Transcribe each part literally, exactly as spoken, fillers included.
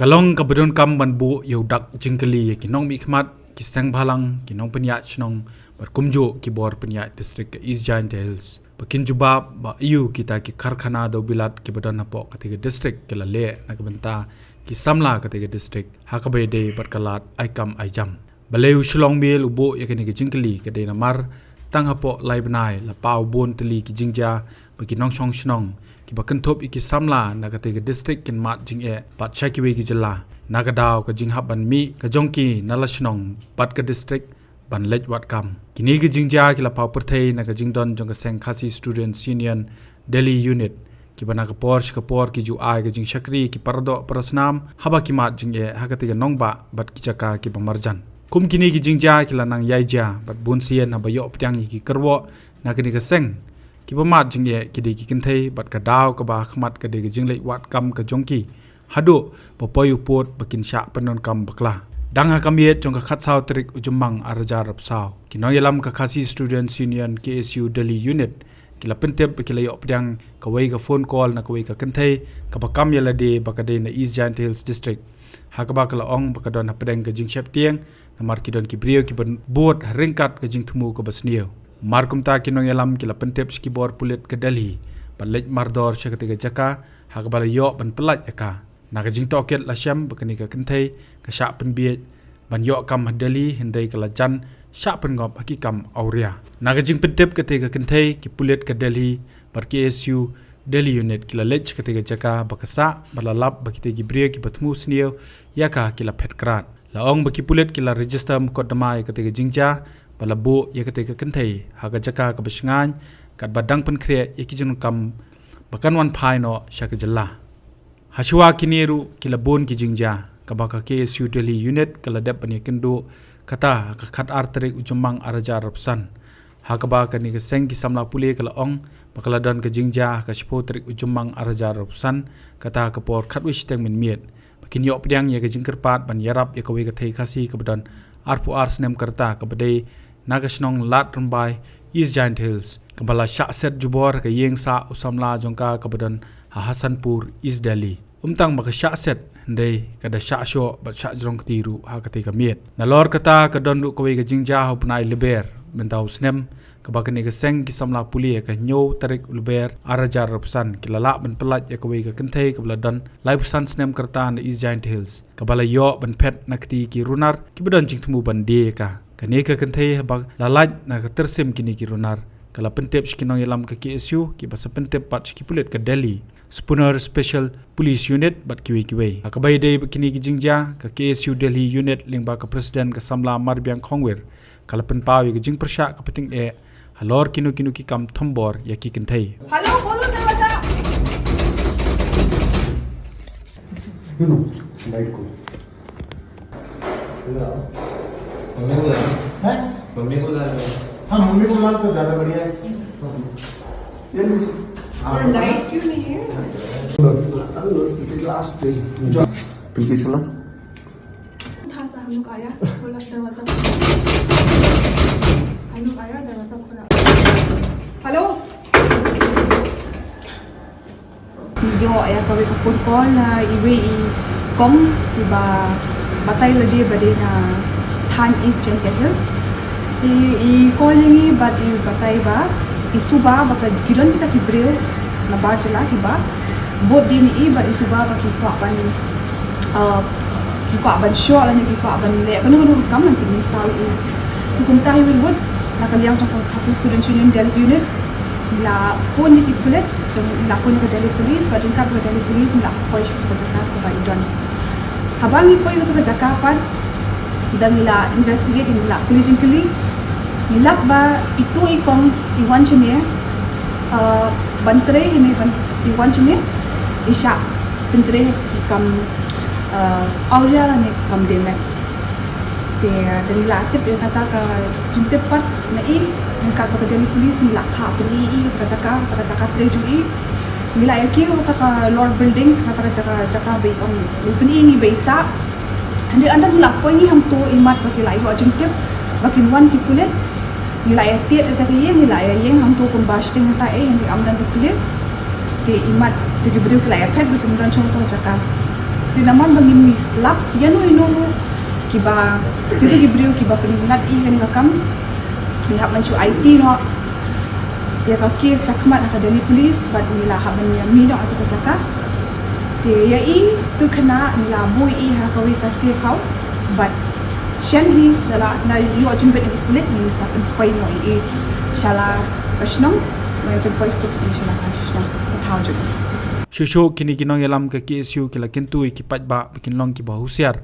Ka long kaba donkam ban buh ïa u dak jingkylli ïa ki nongmihkhmat, ki seng bhalang, ki nongpynïaid shnong bad kumjuh ki bor pynïaid district ka East Jaintia Hills ba kin jubab ba aïu kita ki karkhana dewbilat kiba don hapoh katei ka district ki la leh na ka bynta ki samla katei ka district ha kaba ïadei bad ka lad ai kam ai jam. Balei u Shillong Mail u buh ïa kane ka jingkylli ka dei namar tang hapoh lai bnai la paw bun tylli ki jingjia ba ki nongshong shnong kiba kynthup ïa ki samla na katei ka district kin mad jingeh pat sha kiwei ki jylla na ka daw ka jinghap ban mih ka jong ki na la shnong bad ka district ban leit wad kam. Kine ki jingjia ki la paw pyrthei na ka jingdon jong ka seng Khasi Students Union Delhi Unit, kiba na ka por sha ka por ki ju ai ka jingshakri ki paradoh parasnam haba ki mad jingeh ha katei ka nongbah bad ki jaka kiba marjan. Kum kine ki jingjia ki la nang ïai jia bad bun sien haba ïoh pdiang ïa ki kyrwoh na kane ka seng, kiba mad jingeh ki dei ki kynthei bad ka daw kaba ha khmat ka dei ka jingleit wad kam ka jong ki haduh ba poi u pud ba kin shah pyndonkam bakla. Dang ha ka miet jong ka khatsaw tarik u Jymmang ar hajar arphew saw, ki nongïalam ka Khasi Students Union K S U Delhi Unit ki la pyntip ba ki la ïoh pdiang kawei ka phone call na kawei ka kynthei kaba kam ïa lade ba ka dei na East Jaintia Hills District, ha kaba ka la ong ba ka don hapdeng ka jingsheptieng namar ki don ki briew kiba bud ha ryngkat ka jingthmu kaba sniew. Mar kumta ki nongïalam ki la pyntip sha ki bor pulit ka Delhi ban leit mardor sha katei ka jaka ha kaba la ïoh ban pyllait ïa ka. Na ka jingtohkit la shem ba kane ka kynthei ka shah pynbiej ban ïoh kam ha Delhi, hynrei ka la jan shah pynngop ha ki kam awria. Na ka jingpyntip katei ka kynthei, ki pulit ka Delhi bad K S U Delhi Unit ki la leit sha katei ka jaka ba ka sah bad la lap ba kitei ki briew kiba thmu sniew ïa ka ki la phet krad. La ong ba ki pulit ki la register mukotduma ïa katei ka jingjia bad la buh ïa katei ka kynthei ha ka jaka kaba shngaiñ katba dang pynkhreh ïa ki jingdonkam ba kan wan phai noh sha ka jylla. Hashuwa kine ruh ki la bun ki jingjia kaba ka K S U Delhi Unit ka la dep ban ïakynduh, kata ha ka khatar tarik u Jymmang ar hajar arphew san, ha kaba kane ka seng ki samla pule ka la ong ba ka la don ka jingjia ha ka shiphew tarik u Jymmang ar hajar arphew san, kata ha ka por khatwei shiteng mynmiet ba kin ïoh pdiang ïa ka jingkyrpad ban ïarap ïa kawei ka thei Khasi kaba don arphew ar snem ka rta kaba dei na ka shnong Lad Rymbai, East Jaintia Hills, kaba la shah set jubor ha ka ïing sah u samla jong ka kaba don ha Hasanpur, East Delhi. Ym tang ba ka shah set, hynrei ka da shah shoh bad shah jrong kti ruh ha katei ka miet. Nalor kata ka don ruh kawei ka jingjia ha u bnai Lber mynta u snem, kaba kane ka seng ki samla pule ha ka hynñiew tarik u Lber ar hajar arphew san ki la lah ban pyllait ïa kawei ka kynthei kaba la don laiphew san snem ka rta na East Jaintia Hills, kaba la ïoh ban phet na kti ki runar kiba don jingthmu ban die ïa ka. Kane ka kynthei haba la lait na ka tyrsim kine ki runar, ka la pyntip sha ki nongïalam ka K S U, kiba sa pyntip pat sha ki pulit ka Delhi Spooner Special Police Unit bad kiwei kiwei. Ha kaba ïadei bad kine ki jingjia, ka K S U Delhi Unit lyngba ka President ka samla Marbiang Khongwir ka la pynpaw ïa ka jingpyrshah kaba tyngeh halor kino kino ki kam thombor ïa ki kynthei. हेलो, खोलो दरवाजा। सुनो, लाइट को। मम्मी को बुला। हैं? मम्मी को बुला। हाँ, मम्मी को बुला तो ज्यादा बढ़िया है। ये लीजिए। हाँ। और लाइट क्यों नहीं है? ग्लास, प्लीज। बिल्कुल सुना। था सा, हम लोग आया, खोला दरवाजा। हम लोग आया, दरवाजा खोला। हेलो। Ngi ïoh ïa kawei ka phone call na iwei i kong iba batai lade ba dei na thaiñ East Jaintia Hills. Te i call ïa ngi bad i batai ba i suba ba ka, ki don kita ki briew na bar jylla kiba bud dien ïa i bad i suba ba ki kwah ban, uh, ki kwah ban shoh lane ki kwah ban leh kano kano ka kam ban pynmynsaw ïa i. Te kumta hi Wilwood, na ka liang jong ka Khasi Students Union Delhi Unit, ngi la phone ïa ki pulit, jong ngi la phone ïa ka Delhi Police, bad ryngkat bad ka Delhi Police ngi la poi sha ka jaka kaba i don. Haba ngi poi sha ka jaka pat, da ngi la investigate, ngi la pule jingkylli, ngi lap ba ito i kong i wan shane, uh, ban trei hynrei ban, i wan shane i shah pyntrei ha ki kam, uh, awria lane ki kam dei met. Te da ngi la tip ïa kata ka jingtip pat na i, ryngkat bad ka Delhi Police ngi la phah pyni ïa i ka jaka, kata ka jaka trei jong i. Ngi la ïa kiew kata ka lor building, kata ka jaka, jaka ba i ong, ngi pyni ïa ngi ba i sah. Hynrei ynda ngi la poi ngi hangto, imat ba ki la ïoh jingtip ba kin wan ki pulit, ngi la ïa tied ïa kata ka ïing, ngi la ïa ïeng hangto kumba shiteng hangta eh, hynrei ym don ki pulit. Te imat te ki briew ki la ïa phet ba kim don shuh hangto ka jaka. Te namar ba ngim lap ïa no ïa no ruh kiba, kito ki briew kiba pynlait ïa kane ka kam, ngi hap ban shu aiti noh ïa ka case shakhmat ha ka Delhi Police bad ngi la hap ban ïa mih noh ha tu ka jaka. Te ïa i tu khynnah ngi la buh i ha kawei ka safe house bad shen hi da la na ïoh jingbit na ki pulit ngin sa pynpoi noh i sha la ka shnong, ngin pynpoi stuk i sha la ka shnong ka thaw jong i. Shuh shuh kine ki nongïalam ka K S U ki la kyntu ïa ki paidbah ba kin long kiba husiar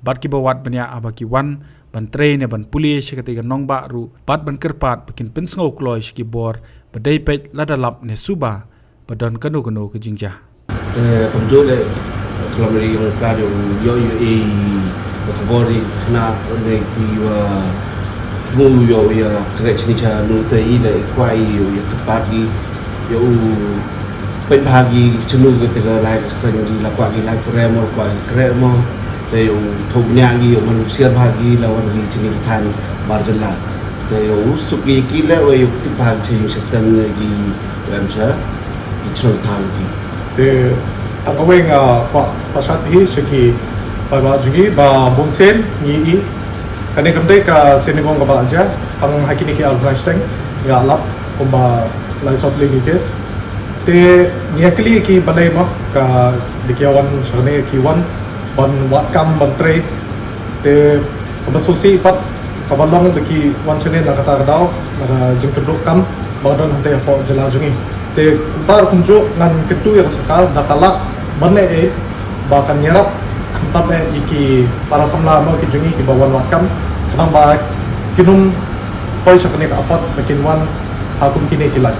bad kiba wad bniah haba ki wan ban trei ne ban pule sha katei ka nongbah ruh bad ban kyrpad ba kin pynsngew kloi sha ki bor ba dei peit lada lap ne suba ba don kano kano ka jingjia. Te kumjuh leh ka lamri ïa ka ïoh ïoh ei ka khubor ïa ki khynnah ne ki wa thmu ïoh ïa ka rek chini cha nu te i leh i kwah i ïoh ïa ka pat i ïoh u peit bha ki chinu ka te ka lai ka seng ki la kwah ki lai pyrem mo kwah ki kreh mo te ïoh u thoh bniah ki ïoh man u siar bha ki la wan ki chini ki than bar jylla te ïoh u suk ki ki leh wa ïoh u tip bha ki chini cha seng ki em cha ki chnong thaw ki. Te tang kawei nga kwah pynshad hi sha ki paidbah jong ngi ba bun sien ngi i kane kam dei ka sien nyngkong kaba jia tang ha kine ki ar bnai shiteng nga lap kumba lai sawphew ngi case. Te ngi ïa kylli ki balei mo ka dei ki wan sha kane ki wan ban wad kam ban trei. Te kaba sngewsih pat kaba long da ki wan shane na kata ka daw na ka jingkyrduh kam ba ka don hangtei hapoh jylla jong ngi. Te kumta ruh kumjuh ngan kyntu ïa ka sorkar da ka lah ban leh ei ba kan ïarap khamtam eh ïa ki para samla mo ki jong ngi kiba wan wad kam khnang ba kin ym poi sha kane ka apot ba kin wan ha kum kine ki lait.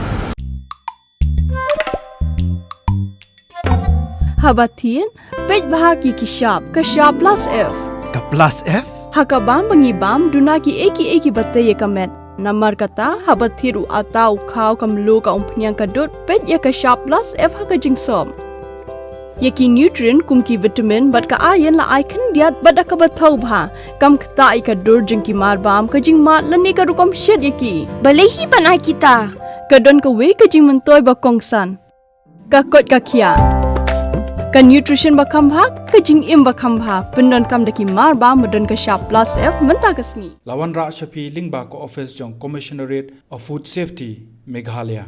Haba thied, peit bha ki ki shap, ka shap plus F. Ka plus F? Ha ka bam ba ngi bam, duna ki ei ki ei kiba tei ïa ka met. Namar kata, haba thied u atta u khaw ka mluh ka umphniang ka dud, peit ïa ka shap plus F ha ka jingsop. Ïa ki nutrient kum ki vitamin bad ka iron la ai khyndiat bad da kaba thaw bha. Kam ktah ïa ka dur jong ki mar bam ka jingmad lane ka rukom shet ïa ki. Balei hi ban ai kita? Ka don kawei ka jingmyntoi ba kongsan. Ka koit ka khiah. Ka nutrition ba kham bha, ka jingim ba kham bha, pyndonkam da ki mar bam ba don ka shap plus F mynta ka sngi. La wanrah sha phi lyngba ka office jong Commissionerate of Food Safety, Meghalaya.